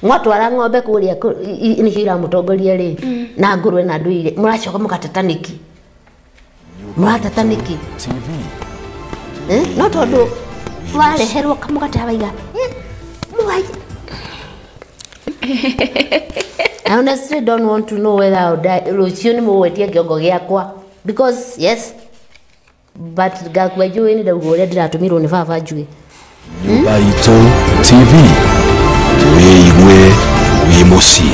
Mwatwara ng'ombe kũrĩa nĩcio iramũtongoria rĩ na ngũrwe na ndũire mũracoka mũgateta nĩkĩ? Mũrateta nĩkĩ? No tondũ wareherwo kamũgate waiga mũgai. I honestly don't want to know whether I'll die. Rũciũ nĩ mũgwetia kĩongo gĩakwa because yes but ngakua njũĩ nĩ ndauga ũrĩa ndĩratũmirwo nĩ baba njũĩ. Nyũmba Itũ TV wĩigue wĩ mũciĩ.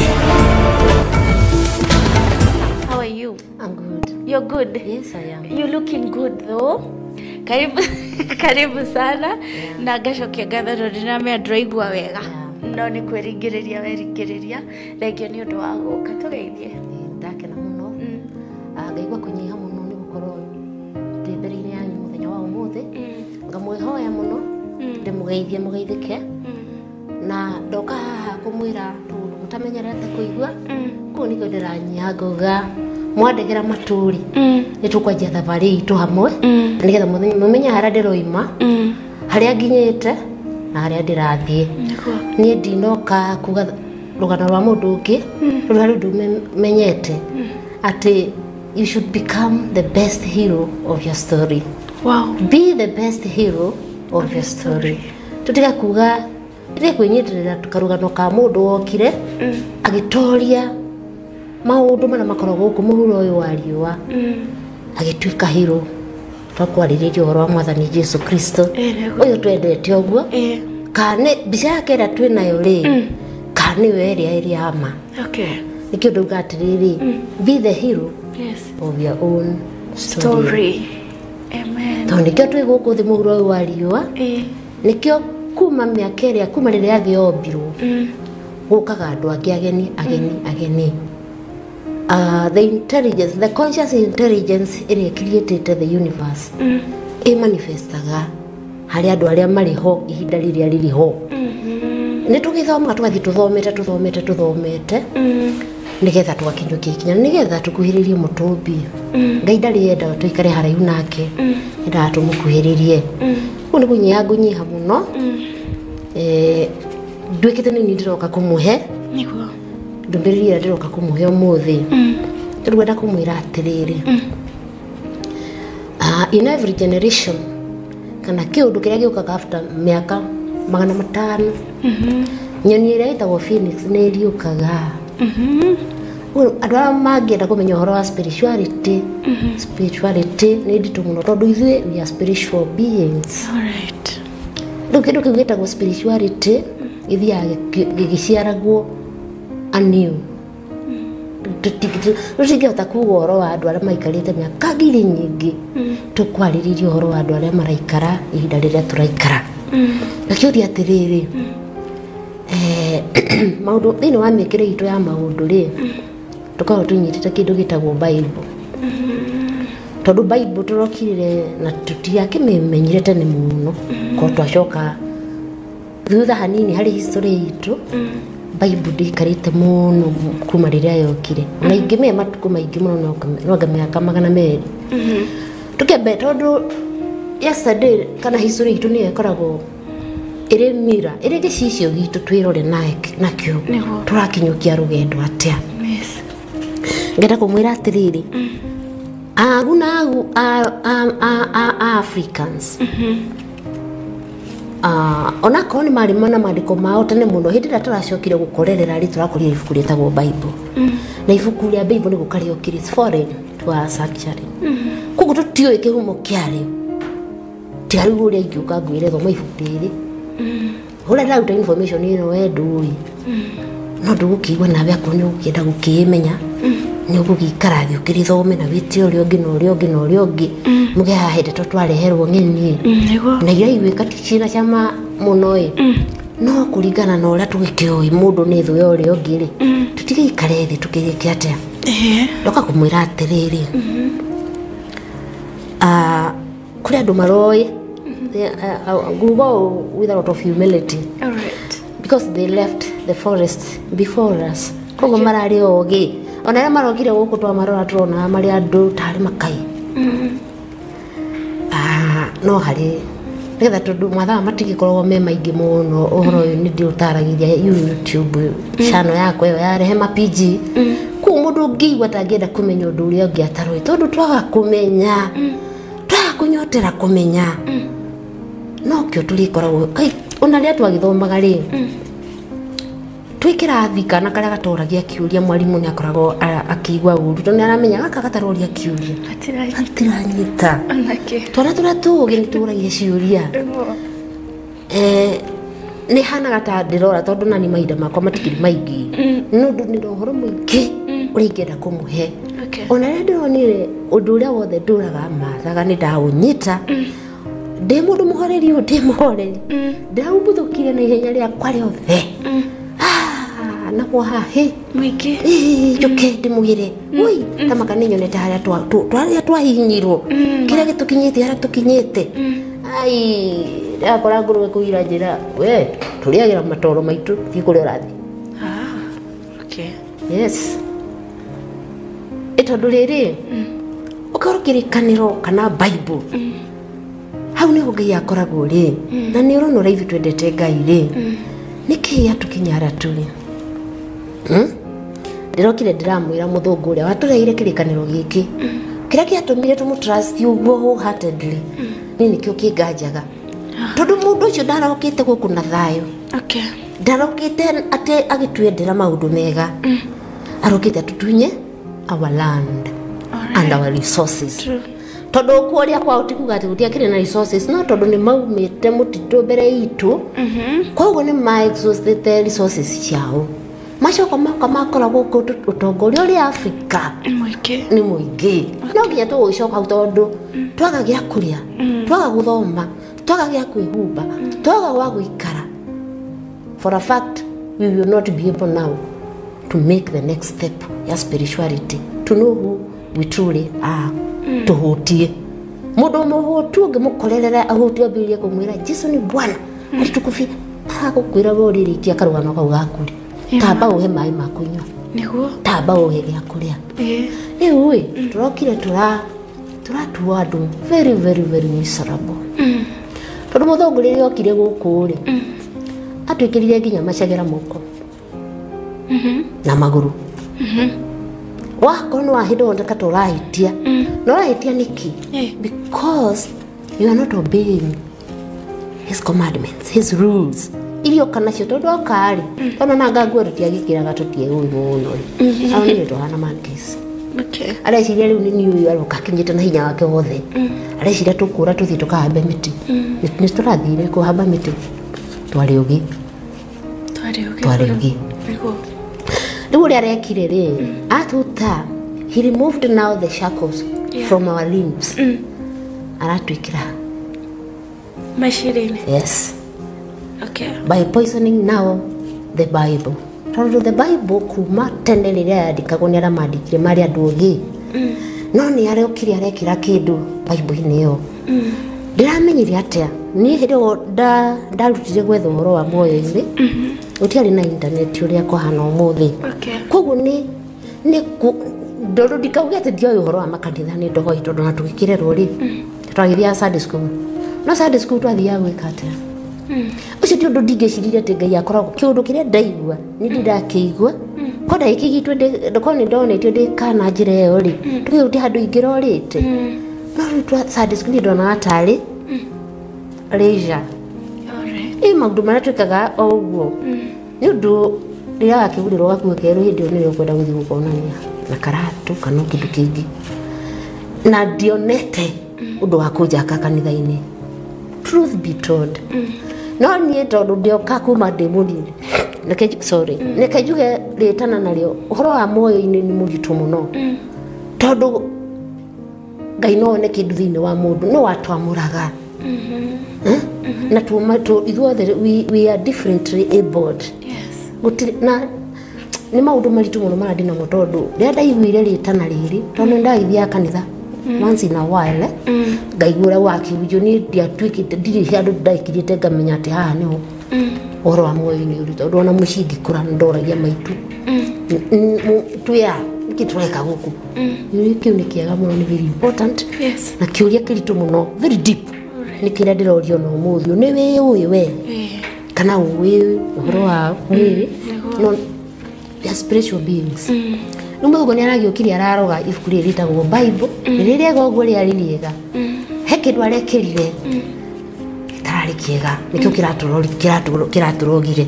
How are you? I'm good. You're good? Yes, I am. You're looking good though. Karibu, karibu sana. Yeah. Na ngacokia ngatho tondũ ndĩramenya ndũraigua wega. Yeah. No nĩ kwĩringĩrĩria weringĩrĩria. Thengio nĩ ũndũ wa gũka tũgeithie. Ndakena mũno. Ngaigua kũnyiha mũno nĩ gũkorwo ndĩ mbere-inĩ yanyu mũthenya wa ũmũthĩ. Ngamwĩhoya mũno ndĩmũgeithie mũgeithĩke. Na ndoka haha kũmwĩra tondũ mũtamenyerete kũigua. Kũu nĩkĩo ndĩranyiha ngauga mwandegera matũrĩ nĩ tũkwanjia thabarĩ itũ hamwe nĩgetha mũmenye harĩa ndĩroima, harĩa nginyĩte na harĩa ndĩrathiĩ. Niĩ ndinoka kuga rũgano rwa mũndũ ũngĩ, rũrũ harĩ ũndũ menyete atĩ you should become the best hero of your story. Wow. Be the best hero of your story. Tũtiga kuga tũtige kwĩnyitĩrĩra karũgano ka mũndũ wokire agĩtoria maũndũ marĩa makoragwo gũkũ mũhuro ũyũ wa riũa agĩtuĩka hero. Twakwarĩrĩria ũhoro wa Mwathani Jesu Kristo ũyũ twendete ũguo, kana mbica yake ĩrĩa twĩ nayo rĩ, kana nĩwe ĩrĩa ĩrĩ ya ma. Okay. Nĩkĩo ndauga atĩrĩrĩ, be the hero of your own story. Amen. Tondũ nĩkĩo twĩ gũkũ thĩ mũhuro ũyũ wa riũa, nĩkĩo kuma mĩaka ĩrĩa kuma rĩrĩa thĩ yombirwo gũkaga andũ angĩ ageni ageni ageni. The intelligence, the conscious intelligence ĩrĩa created the universe ĩ manifestaga harĩ andũ arĩa marĩ ho ihinda rĩrĩa rĩrĩ ho. Nĩ tũgĩthomaga tũgathiĩ tũthomete tũthomete tũthomete nĩgetha tũgakinyũkia ikinya nĩgetha tũkuhĩrĩrie mũtũmbi. Ngai ndarĩ endaga tũikare haraihu nake, endaga tũmũkuhĩrĩrie. Kũu nĩ kũnyiha ngũnyiha mũno. Nduĩkĩte nĩ niĩ ndĩroka kũmũhe nĩguo ndũmĩrĩri ĩrĩa ndĩroka kũmũhe ũmũthĩ. Tondũ ngwenda kũmwĩra atĩrĩrĩ, in every generation kana kĩũndũ kĩrĩa gĩũkaga after mĩaka 500 nyoni ĩrĩa ĩtagwo phoenix nĩ ĩriũkaga. Andũ arĩa mangĩenda kũmenya ũhoro wa spirituality, spirituality nĩ nditũ mũno tondũ ithuĩ we are spiritual beings. All right. Rĩu kĩndũ kĩu gĩtagwo spirituality gĩthiaga gĩgĩciaragwo anew. Tũtingĩhota kuga ũhoro wa andũ arĩa maikarĩte mĩaka ngiri nyingĩ, tũkwarĩrĩria ũhoro wa andũ arĩa maraikara ihinda rĩrĩa tũraikara. Ngakĩũria atĩrĩrĩ, maũndũ thĩinĩ wa mĩkĩre itũ ya maũndũ rĩ, tũkoragwo tũnyitĩte kĩndũ gĩtagwo Bible. Tondũ Bible tũrokire na tũtiakĩmĩmenyire tene mũno, korwo twacoka thutha hanini harĩ history itũ, Bible ndĩikarĩte mũno kuma rĩrĩa yokire. Na ingĩmĩa matukũ maingĩ mũno no anga mĩaka 200. Tũkĩambe tondũ yesterday kana history itũ nĩyo ĩkoragwo ĩrĩ mira, ĩrĩ gĩcicio gitũ twĩrore nakĩo tũrakinyũkia rũgendo atĩa. Ngenda kũmwĩra atĩrĩrĩ, agu na agu a Africans onakorwo nĩ marĩ na maandĩko mao tene mũno, hĩndĩ ĩrĩa tũracokire gũkorerera rĩ, tũrakorire ibuku rĩtagwo Bible. Na ibuku rĩa Bible nĩ gũka rĩokire, it's foreign to us actually. Koguo tũtiũĩ kĩhumo kĩarĩo. Tiga rĩu ũrĩa ingĩũka ngwĩre thoma ibuku rĩrĩ, ũrĩa ndĩraruta information ĩno we ndũĩ, no ndũgũkĩigua nawe akorwo nĩ ũgũkĩenda gũkĩmenya, nĩ ũgũgĩikara thĩ ũkĩrĩthome na wĩtie ũrĩa ũngĩ na ũrĩa ũngĩ na ũrĩa ũngĩ, mũge haha hĩndĩ to twareherwo ng'eni na iraiguĩka ti ciĩna cama mũno ĩ, no kũringana na ũrĩa tũgĩkĩũĩ mũndũ nĩ thũ ya ũrĩa ũngĩ rĩ, tũtigĩikare thĩ tũkĩgĩke atĩa. Ndoka kũmwĩra atĩrĩrĩ, kũrĩ andũ maroĩ, nguga with a lot of humility. All right. Because they left the forest before us. Koguo mararĩ ogĩ, ona arĩa marokire gũkũ twamarora tũrona marĩ andũ tarĩ makai. No harĩ Nĩgetha tondũ mathaa matigĩkoragwo me maingĩ mũno ũhoro ũyũ nĩ ndĩũtaragĩria YouTube channel yakwa ĩyo ya Rehema PG. Kũu mũndũ ũngĩigua ta angĩenda kũmenya ũndũ ũrĩa ũngĩ atarũĩ tondũ twaga kũmenya twaga kũnyotera kũmenya no kĩo tũrĩkoragwo ona rĩrĩa twagĩthomaga rĩ twĩ kĩrathi kana karĩa gatoragia kĩũria mwarimũ nĩ akoragwo akĩigua ũru tondũ nĩ aramenya gaka gataroria kĩũria gatiranyita twana tũrĩa tũũgĩ nĩ tũragia ciũria. Nĩ hanaga ta ndĩrora tondũ nani mahinda makwa matikĩrĩ maingĩ nĩ ũndũ nĩ ũhoro mũingĩ ũrĩa ingĩenda kũmũhe. Ona rĩrĩa ndĩronire ũndũ ũrĩa wothe ndũraga mathaga nĩ ndaũnyita ndĩ mũndũ mũhoreri ũyũ ndĩ mũhoreri ndĩraumbuthũkire na ihenya rĩakwa rĩothe na kwa he mũingĩ njoke ndĩmwĩre oi tamaka nĩ nyonete harĩa twahihinyirwo kĩrĩa gĩtũkinyĩte harĩa tũkinyĩte ai ndakora ngũrwe kũira njĩra we tũrĩagĩra matoro maitũ thiĩ kũrĩa ũrathiĩ. Okay. Yes. Tondũ rĩrĩ ũkorwo kĩrĩkanĩro kana Bible hau nĩho Ngai akoragwo rĩ na nĩ ũrona ũrĩa ithuĩ twendete Ngai rĩ nĩkĩĩ gĩatũkinya harĩa tũrĩ. Ndĩrokire ndĩramwĩra mũthũngũ ũrĩa watũreheire kĩrĩkanĩro gĩkĩ kĩrĩa gĩatũmire tũmũtrust ũguo wholeheartedly niĩ nĩkĩo kĩnganjaga tondũ mũndũ ũcio ndarokĩte gũkũ na thayũ. Ndarokĩte atĩ agĩtwendera maũndũ mega arokĩte atũtunye our land and our resources. Tondũ kũrĩa kwao ti kuga atĩ gũtiakĩrĩ na resources no tondũ nĩ maumĩte mũtitũ mbere itũ koguo nĩ ma exhaustĩte resources ciao macoka moka makora gũkũ ũtongoria ũrĩa Afrika nĩ mũingĩ no nginya tũgũgĩcoka hau tondũ twaga gĩa kũrĩa twaga gũthoma twaga gĩa kwĩhumba twaga gwa gũikara. For a fact we will not be able now to make the next step ya spirituality to know who we truly are. Tũhũtie mũndũ mũhũtu ũngĩmũkorerera ahũtie ambĩrĩrie kũmwĩra Jesu ni Bwana alitũkubia agũkwĩra we ũrĩrĩkia karũgano kau gaku rĩ tamba ũhe maĩ ma kũnyua nĩguo tamba ũhe gĩa kũrĩa. Rĩu ĩ tũrokire tũratua andũ very very very miserable tondũ mũthũngũ rĩrĩa okire gũkũ rĩ atwĩkĩrire nginya macegera moko na magũrũ. Wakorwo nĩ wahĩndwo ta ũrahĩtia na ũrahĩtia nĩkĩ? Because you are not obeying his commandments, his rules irio kana cio tondũ oka rĩ tondũ nanga nguo tũtiagĩkĩraga tũtiĩũĩ mũno rĩ aronire tũhana monkeys. Areciria rĩu nĩ niĩ ũyũ aroka akinyĩte na hinya wake wothe areciria tũkũra tũthiĩ tũkahambe mĩtĩ nĩ tũrathire kũhamba mĩtĩ twarĩ ũgĩ rĩu ũrĩa arekire rĩ atuta he removed now the shackles from our limbs aratwĩkĩra meciria-inĩ. Yes. Okay. By poisoning now the Bible tondũ the Bible kuma tene rĩrĩa yandĩkagwo nĩ arĩa mandĩkire marĩ andũ ogĩ no nĩ arokire arekĩra kĩndũ Bible-inĩ ĩyo. Ndĩramenyire atĩa niĩ hĩndĩ ĩyo ndarutire gwetha ũhoro wa muoyo-inĩ gũtiarĩ na internet ũrĩa kũhana ũmũthĩ. Koguo nĩ ndũndũ ndikauge atĩ ndioĩ ũhoro wa makanitha nĩ ndogoi tondũ na tũgĩkĩrerwo rĩ twagĩthiaga Sunday school no Sunday school twathiaga gwĩka atĩa ũcio ti ũndũ ndingĩciririe atĩ Ngai akoragwo kĩũndũ kĩrĩa ndaigua nĩ ndindakĩigua ko ndagĩkĩigitwo korwo nĩ ndonetio ndĩ kana njĩra ĩyo rĩ tũkĩgũtia gũtirĩ handũ ingĩrorĩte no rĩu twa Sunday school niĩ ndonaga tarĩ leisure. Ĩ maũndũ marĩa twĩkaga o ũguo nĩ ũndũ rĩrĩa wakĩgũrĩrwo gakuo kerũ hĩndĩ ĩyo nĩrĩo ũkwenda gũthiĩ gũkonania na karatũ kana kĩndũ kĩngĩ na ndionete ũndũ wa kũnjaka kanitha-inĩ truth be told. No niĩ tondũ ndĩoka kuma ndĩ mũnini sorry reke njuge rĩtana narĩo ũhoro wa muoyo-inĩ nĩ mũritũ mũno tondũ Ngai no one kĩndũ thĩinĩ wa mũndũ no watwamũraga na ithuothe we are differently abled. Gũtirĩ na nĩ maũndũ maritũ mũno marĩa ndĩnamo tondũ rĩrĩa ndaiguire rĩtana rĩrĩ tondũ nĩ ndagĩthiaga kanitha once in a while ngaigua ũrĩa wakĩhunjio niĩ ndiatuĩkĩte ndirĩ handũ ndaikinyĩte ngamenya atĩ haha nĩho ũhoro wa muoyo-inĩ ũrĩ tondũ ona mũciĩ ngĩkũra nĩ ndoragia maitũ twĩ a nĩkĩ tũreka gũkũ kĩu nĩ kĩega mũno nĩ very important na kĩũria kĩritũ mũno very deep. Nĩ kĩrĩa ndĩrorio na ũmũthĩ nĩ wĩũĩ we kana ũĩ ũhoro wa mwĩrĩ no they are spiritual beings. Rĩu mũthũngũ nĩ aragĩũkire araroga ibuku rĩrĩ rĩtagwo Bible rĩrĩ rĩega ũguo rĩarĩ rĩega he kĩndũ arekĩrire gĩtararĩ kĩega nĩkĩo kĩratũrogire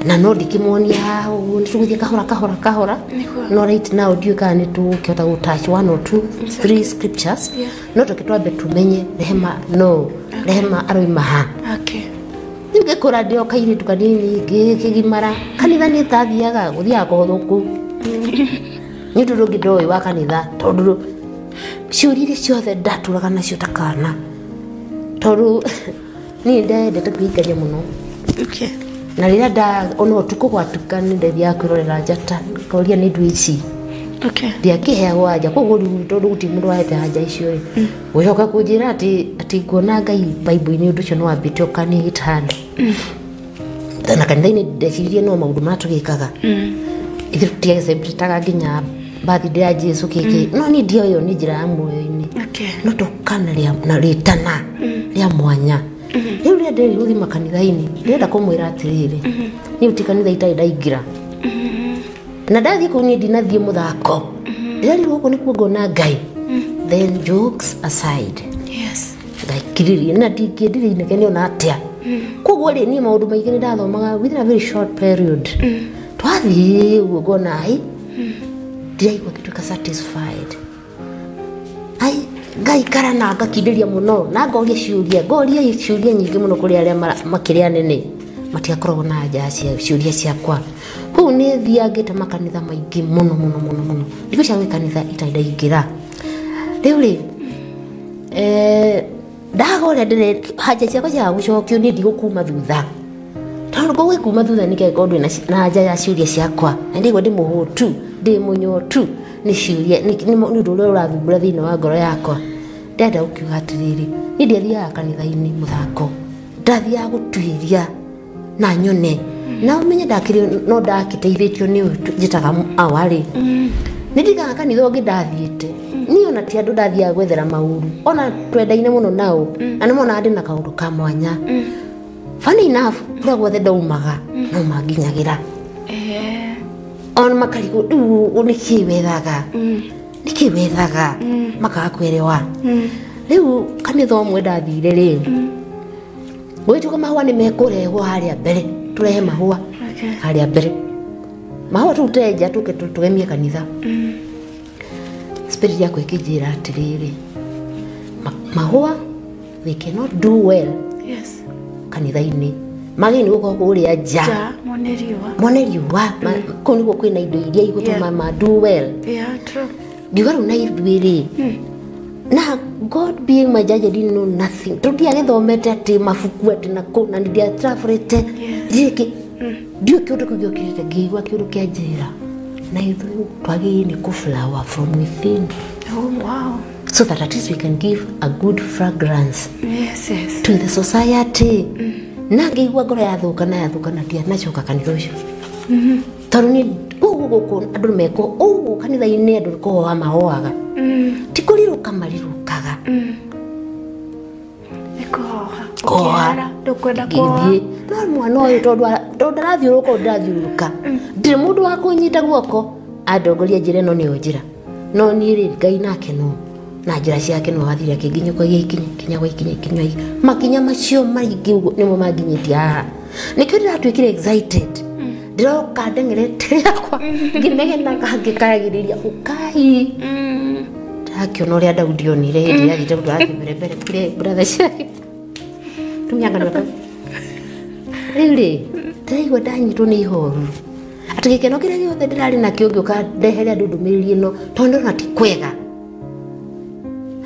na no ndikĩmuonia haha ũguo nĩ tũgũthiĩ kahora kahora kahora no right now ndiũĩ kana nĩ tũkĩhota gũ touch 1 or 2 3 scriptures no tũke twambe tumenye Rehema no Rehema aroima ha. Rĩu ngĩkũra ndĩ o kairĩtu kanini ngĩkĩgimara kanitha nĩ tathiaga gũthiaga kũhũthũ kũu nĩ ũndũ ũngĩ ndoĩ wa kanitha tondũ ciũria iria ciothe ndatũraga nacio ta kana tondũ niĩ ndendete kwĩikaria mũno. Na rĩrĩa nda ona ũtukũ gwatuka nĩ ndathiaga kwĩrorera njata ngoria nĩ ndũ ici ndiakĩheagwo anja koguo rĩu tondũ gũtirĩ mũndũ wahete anja icio rĩ gũcoka kũnjĩra atĩ nguona Ngai Bible-inĩ ũndũ ũcio nĩ wambĩte ũkani hit hard na kanitha-inĩ ndeciririe no maũndũ marĩa tũgĩkaga ithuĩ tũtiacelebrataga nginya birthday ya Jesu kĩkĩ no niĩ ndioĩ ĩyo nĩ njĩra ya muoyo-inĩ no tũkana na rĩtana rĩa mwanya. Rĩu rĩrĩa ndĩrirwo gũthiĩ makanitha-inĩ ndĩrenda kũmwĩra atĩrĩrĩ niĩ ti kanitha itarĩ ndaingĩra na ndathiĩ kũu niĩ ndinathiĩ mũthako ndĩrerirwo gũkũ nĩkuo ngona Ngai. Then jokes aside ngakirĩria na ndingĩendire inegene ona atĩa koguo rĩ niĩ maũndũ maingĩ nĩ ndathomaga within a very short period twathiĩ ũguo ngona ai ndiraigua ngĩtuĩka satisfied ai ngaikara na ngakindĩria mũno na ngoria ciũria nyingĩ mũno kũrĩ arĩa makĩrĩ anene matiakoragwo na anja cia ciũria ciakwa kũu nĩ thiangĩte makanitha maingĩ mũno mũno mũno mũno ndigũcia gwĩ kanitha itarĩ ndaingĩra. Rĩu rĩ ndaga ũrĩa ndĩre hanja ciakwa ciaga gũcokio niĩ ndigũkuma thutha tondũ ngũgĩkuma thutha nĩkĩ angĩkorwo ndwĩ na anja ya ciũria ciakwa na ndĩigua ndĩ mũhũtu ndĩ mũnyotu nĩ ciũria nĩ ũndũ ũrĩa ũrathumbũra thĩinĩ wa ngoro yakwa. Ndĩrenda gũkiuga atĩrĩrĩ niĩ ndiathiaga kanitha-inĩ mũthako ndathiaga gũtuĩria na nyone na ũmenye ndakĩrĩ no ndakĩteithĩtio nĩ ũyũ njĩtaga awarĩ nĩ ndigaga kanitha ũngĩ ndathiĩte niĩ ona ti andũ ndathiaga gwethera maũru ona twendaine mũno nao na nĩ monaga ndĩ na kaũndũ ka mwanya. Funny enough kũrĩa guothe ndaumaga no manginyagĩra ona makarigwo rĩu nĩkĩĩ wethaga nĩkĩĩ wethaga makaga kwerewa. Rĩu kanitha ũmwe ndathire rĩ gwĩtuĩka mahũa nĩ mekũrehwo harĩa mbere tũrehe mahũa harĩa mbere mahũa tũrute nja tũke tũgemie kanitha. Spirit yakwa ĩkĩnjĩra atĩrĩrĩ mahũa they cannot do well kanitha-inĩ magĩrĩirwo nĩ gũkorwo kũrĩa nja mone riũa kũu nĩkuo kwĩna indo iria igũtũma ma do well. Ngiuga rĩu na ithuĩ rĩ na God being my judge I didn't know nothing tondũ ndiagĩthomete atĩ mabuku atĩ na kũ na nĩndiatravelete ndiĩkĩ ndiũĩ kĩũndũ kĩu gĩokĩte ngĩigua kĩũndũ kĩa njĩra na ithuĩ twagĩrĩirwo nĩ kũ-flower from within. So that at least we can give a good fragrance to the society. Na ngĩigua ngoro yathũka na yathũka na ndianacoka kanitha ũcio tondũ niĩ kũu gũkũ andũ meko ũguo kanitha-inĩ andũ kũhoa mahoaga ti kũrirũka marirũkaga nĩ kũhoha ũkĩhara ndũkwenda kũhoha no mwana ũyũ tondũ ndarathiũrũrũka ũũ ndĩrathiũrũrũka ndirĩ mũndũ wa kũnyita guoko andongoria njĩra ĩno nĩyo njĩra no niĩ rĩ Ngai nake no na njĩra ciake no athire akĩnginyũkagia ikinya ikinya gwa ikinya ikinya makinya macio maingĩ ũguo nĩmo manginyĩtie haha nĩkĩo ndĩratuĩkire excited ndĩroka ndeng'erete yakwa ngĩnegenaga ngĩkayagĩrĩria ũkai ndakĩona ũrĩa Daudi onire hĩndĩ ĩrĩa athiĩte gũtwara mbere mbere kũrĩ brother ciake tumia kanua kau. Rĩu rĩ ndĩraigua ndanyitwo nĩ ihoru atĩ gĩkeno kĩrĩa gĩothe ndĩrarĩ nakĩo ngĩũka ndehere andũ ndũmĩrĩri ĩno tondũ ndĩrona ti kwega.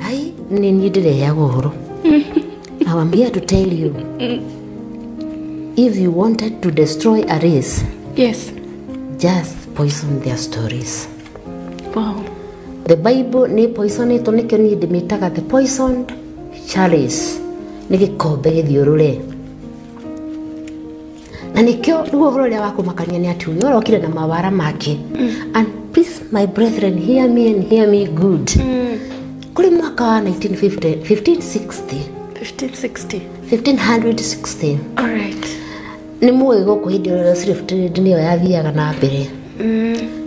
Ai nĩ niĩ ndĩreheaga ũhoro. I am here to tell you if you wanted to destroy a race just poison their stories. Wow. The Bible nĩ poisonĩtwo nĩkĩo niĩ ndĩmĩtaga the poisoned chalice nĩ gĩkombe gĩthiũrũre na nĩkĩo rĩu ũhoro ũrĩa wa kũmakania nĩ atĩ ũrĩa ũrokire na mawara make. And please my brethren hear me and hear me good. Kũrĩ mwaka wa 1560 1560. 1560. All right. Nĩ mũĩ gũkũ hĩndĩ ĩrĩa slave trade nĩyo yathiaga na mbere.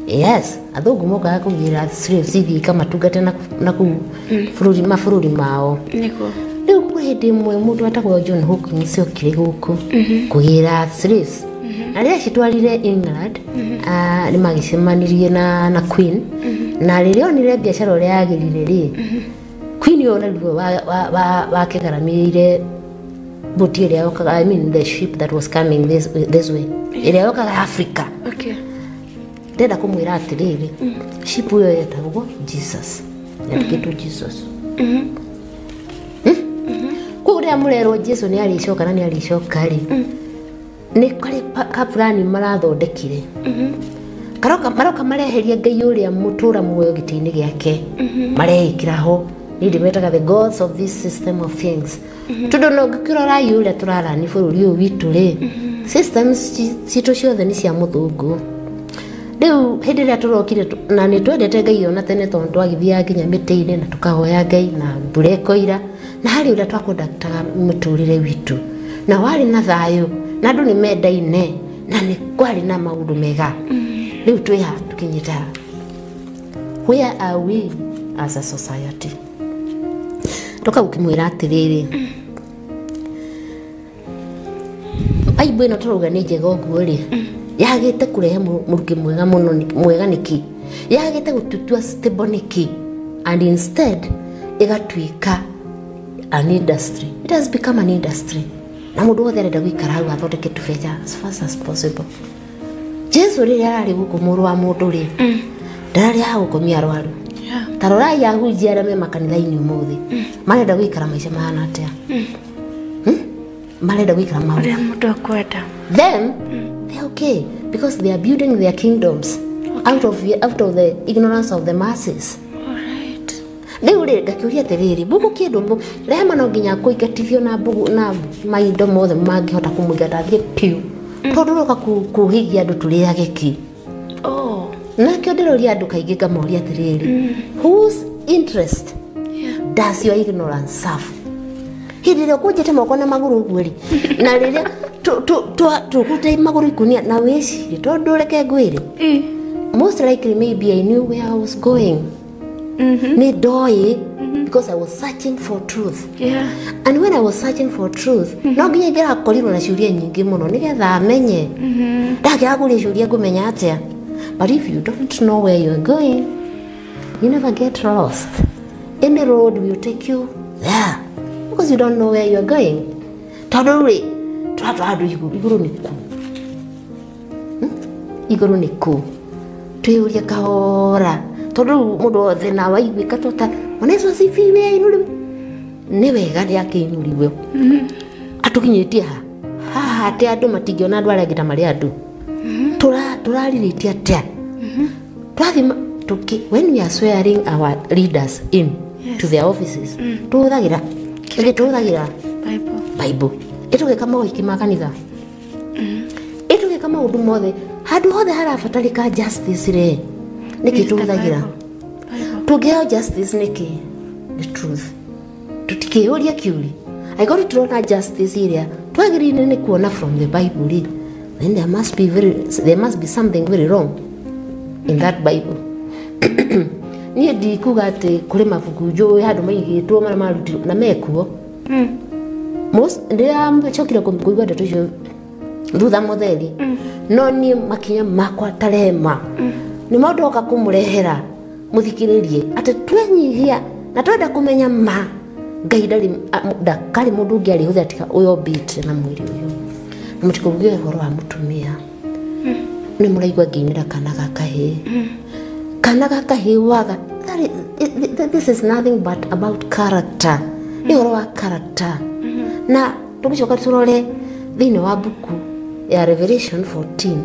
Yes, athũngũ mokaga kũgĩra slaves ithiĩ ikamatungata na kũu bũrũri mabũrũri mao. Nĩguo. Rĩu kwĩ hĩndĩ ĩmwe mũndũ wetagwo John Hawkins okire gũkũ kũgĩra slaves. Na rĩrĩa acitwarire England, nĩ magĩcemanirie na Queen. Na rĩrĩa onire biacara ũrĩa yagĩrire rĩ, Queen ũyũ naruo wakĩgaramĩire boti ĩrĩa yokaga, I mean the ship that was coming this way, ĩrĩa yokaga Africa. Okay. Ndĩrenda kũmwĩra atĩrĩrĩ, ship ĩyo yetagwo Jesus, yandĩkĩtwo Jesus. Koguo rĩrĩa mũrerwo Jesu nĩ arĩcoka na nĩ arĩcoka rĩ, nĩ karĩ kapurani marathondekire. Karoka maroka mareheria Ngai ũrĩa mũtũra muoyo gĩtĩ-inĩ gĩake, mareĩkĩra ho. Niĩ ndĩmetaga the gods of this system of things. Tondũ no ngĩkĩrora ũrĩa tũrarani bũrũri ũyũ witũ rĩ, systems citũ ciothe nĩ cia mũthũngũ. Rĩu hĩndĩ ĩrĩa tũrokire na nĩ twendete Ngai ona tene tondũ twagĩthiaga nginya mĩtĩ-inĩ na tũkahoya Ngai na mbura ĩkoira, na harĩ ũrĩa twakondaktaga mũtũrĩre witũ na warĩ na thayũ na andũ nĩ mendaine na nĩ kwarĩ na maũndũ mega. Rĩu twĩ ha tũkinyĩte ha? Where are we as a society? Ndoka gũkĩmwĩra atĩrĩrĩ, Bible ĩno tũrauga nĩ njega ũguo rĩ, yagĩte kũrehe mũrukĩ mwega mũno mwega nĩkĩ? Yagĩte gũtutua stable nĩkĩ? And instead ĩgatuĩka an industry. It has become an industry. Na mũndũ wothe arenda gũikara hau athondeke tũbeca as fast as possible. Jesu rĩrĩa ararĩ gũkũ mũrũ wa mũndũ rĩ, ndararĩ ha gũkomia arwaru. Ta rorai ahunjia arĩa me makanitha-inĩ ũmũthĩ, marenda gũikara maica mahana atĩa? Marenda gũikara maũndũ ũrĩa mũndũ akwenda. Them, they're okay because they are building their kingdoms out of the ignorance of the masses. All right. Rĩu rĩ ngakĩũria atĩrĩrĩ, mbũgũ kĩndũ rehema no nginya kũingatithio na mbũgũ na maindo mothe mangĩhota kũmũingata athiĩ piũ, tondũ roka kũhigia andũ tũrĩage kĩ. Nakĩo ndĩroria andũ kaingĩ ngamoria atĩrĩrĩ, whose interest does your ignorance serve? Hĩndĩ ĩrĩa ũkũnjĩte moko na magũrũ ũguo rĩ, na rĩrĩa tũkũte magũrũ ikũnia na wĩcirie, tondũ reke ngwĩre, most likely maybe I knew where I was going. Nĩ ndoĩ because I was searching for truth. Yeah. And when I was searching for truth, no nginya ingĩrakorirwo na ciũria nyingĩ mũno nĩgetha amenye. Ndakĩaga kũria ciũria ngũmenya atĩa? But if you don't know where you're going, you never get lost. Any road will take you there because you don't know where you're going. Tondũ rĩ, tũratwara andũ igũrũ nĩ kũ? Igũrũ nĩ kũ? Twĩyũrie kahora. Tondũ rĩu mũndũ wothe na waiguĩka tota Bwana Yesu asifiwe ainũriwe. Nĩ wega nĩ akĩinũriwe. Atũkinyĩtie ha? Haha atĩ andũ matingĩona andũ arĩa angĩ ta marĩ andũ. Tũrarirĩtie atĩa? Twathi when we are swearing our leaders in to their offices, tũhũthagĩra tũhũthagĩra Bible. Ĩtũgĩka maũhiki ma kanitha. Ĩtũgĩka maũndũ mothe. Handũ hothe harabatarĩka justice rĩ, nĩkĩ tũhũthagĩra? Tũngĩheo justice nĩkĩ? The truth. Tũtikĩyũria kĩũria. Angĩkorwo tũtirona justice ĩrĩa twagĩrĩire nĩ kuona from the Bible rĩ, then there must be something very wrong in that Bible. Niĩ ndikuga atĩ kũrĩ mabuku njũĩ handũ maigĩtwo marĩa marutirwo na mekuo. Most ndĩracokire kũigua ndeto icio thutha mũtheri, no niĩ makinya makwa ta rehema nĩ maũndũ oka kũmũrehera mũthikĩrĩrie atĩ twenyihia na twenda kũmenya ma Ngai ndakarĩ mũndũ ũngĩ arĩhũthĩra tiga ũyũ ombĩte na mwĩrĩ ũyũ. Na mũtikũruge ũhoro wa mũtumia. Nĩ mũraigua ngĩinĩra kana ga kahĩĩ. Kana ga kahĩĩ waga. This is nothing but about character. Nĩ ũhoro wa character. Na tũgĩcoka tũrore thĩinĩ wa mbuku ya Revelation 14,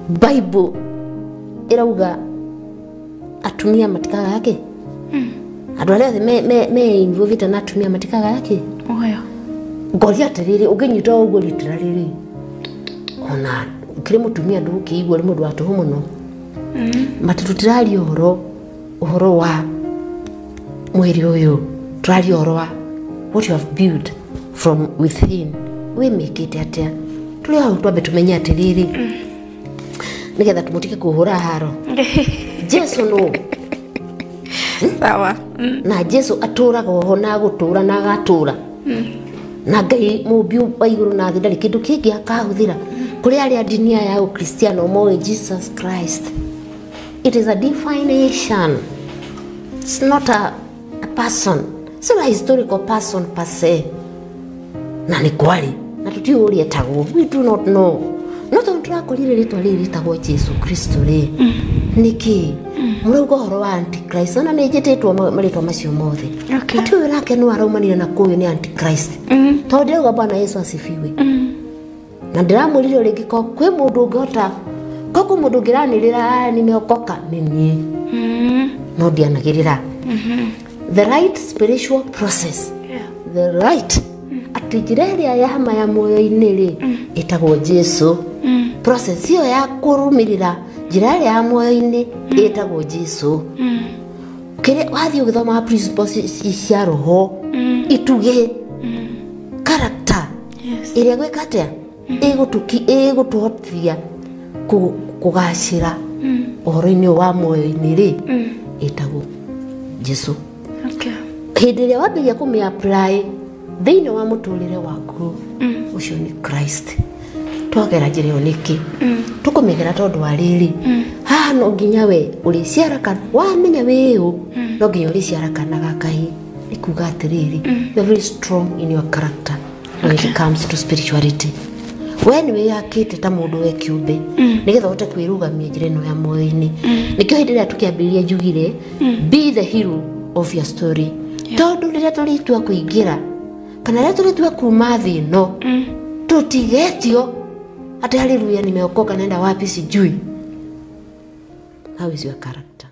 Bible ĩrauga atumia matikaga kĩ? Andũ arĩa othe me involved na atumia matikaga kĩ? Ngoria atĩrĩrĩ, ũngĩnyita ũguo literally rĩ, ona ũkĩrĩ mũtumia ndũkĩigua ũrĩ mũndũ wa tũhũ mũno. Mati tũtiraria ũhoro wa mwĩrĩ ũyũ, tũraria ũhoro wa What you have built from within wĩmĩkĩte atĩa? Tũrĩ hau twambe tũmenye atĩrĩrĩ, nĩgetha tũmũtige kũhũra haro. Jesu nũ? Sawa. Na Jesu atũraga oho na agũtũra na agatũra. Na Ngai mũmbi wa igũrũ na thĩ ndarĩ kĩndũ kĩngĩ akahũthĩra. Kũrĩ arĩa ndini ya Ũkristiano moĩ Jesus Christ. It is a definition. It's not a person. It's not a historical person per se. Na nĩ kwarĩ. Na tũtiũĩ ũrĩa etagwo. We do not know. No tondũ tũrakorire rĩtwa rĩrĩ rĩtagwo Jesu Kristo rĩ, nĩkĩ? Mũrauga ũhoro wa Antichrist. Ona nĩ njĩtĩtwo marĩtwa macio mothe. Okay. Ati ũyũ nake nĩ araumanire na kũu nĩ Antichrist. Tondũ ndĩrauga Bwana Yesu asifiwe. Na ndĩramwĩrire rĩngĩ ko kwĩ mũndũ ũngĩhota, ko kwĩ mũndũ ũngĩranĩrĩra nimeokoka nĩ niĩ. No ndianagĩrĩra. The right spiritual process. Yeah. The right. Atĩ njĩra ĩrĩa ya hama ya muoyo-inĩ rĩ, ĩtagwo Jesu. Process ĩyo ya kũrũmĩrĩra njĩra ĩrĩa ya muoyo-inĩ ĩtagwo Jesu. Kĩrĩa wathiĩ ũgĩthomaga principles cia roho, itugĩ, character Yes. ĩrĩa gwĩka atĩa ĩgũtũhotithia kũgacĩra ũhoro-inĩ ũyũ wa muoyo-inĩ rĩ, ĩtagwo Jesu. Okay. Hĩndĩ ĩrĩa wambĩrĩria kũmĩ apply thĩinĩ wa mũtũrĩre waku, ũcio nĩ Christ. Twagera njĩra ĩyo nĩkĩ? Tũkũmĩgera tondũ wa rĩrĩ, haha no nginya we ũrĩciara kana wamenya wĩ ũ, no nginya ũrĩciara kana ga kahĩĩ. Nĩ kuga atĩrĩrĩ, you are very strong in your character when it comes to spirituality. We nĩ wĩyakĩte ta mũndũ we kĩũmbe nĩgetha ũhote kwĩrũgamia njĩra ĩno ya muoyo-inĩ. Nĩkĩo hĩndĩ ĩrĩa tũkĩambĩrĩria njugire be the hero of your story. Tondũ rĩrĩa tũrĩtua kũingĩra kana rĩrĩa tũrĩtua kuma thĩ ĩno, tũtigetio atĩ haleluya nimeokoka naenda wapi sijui. How is your character?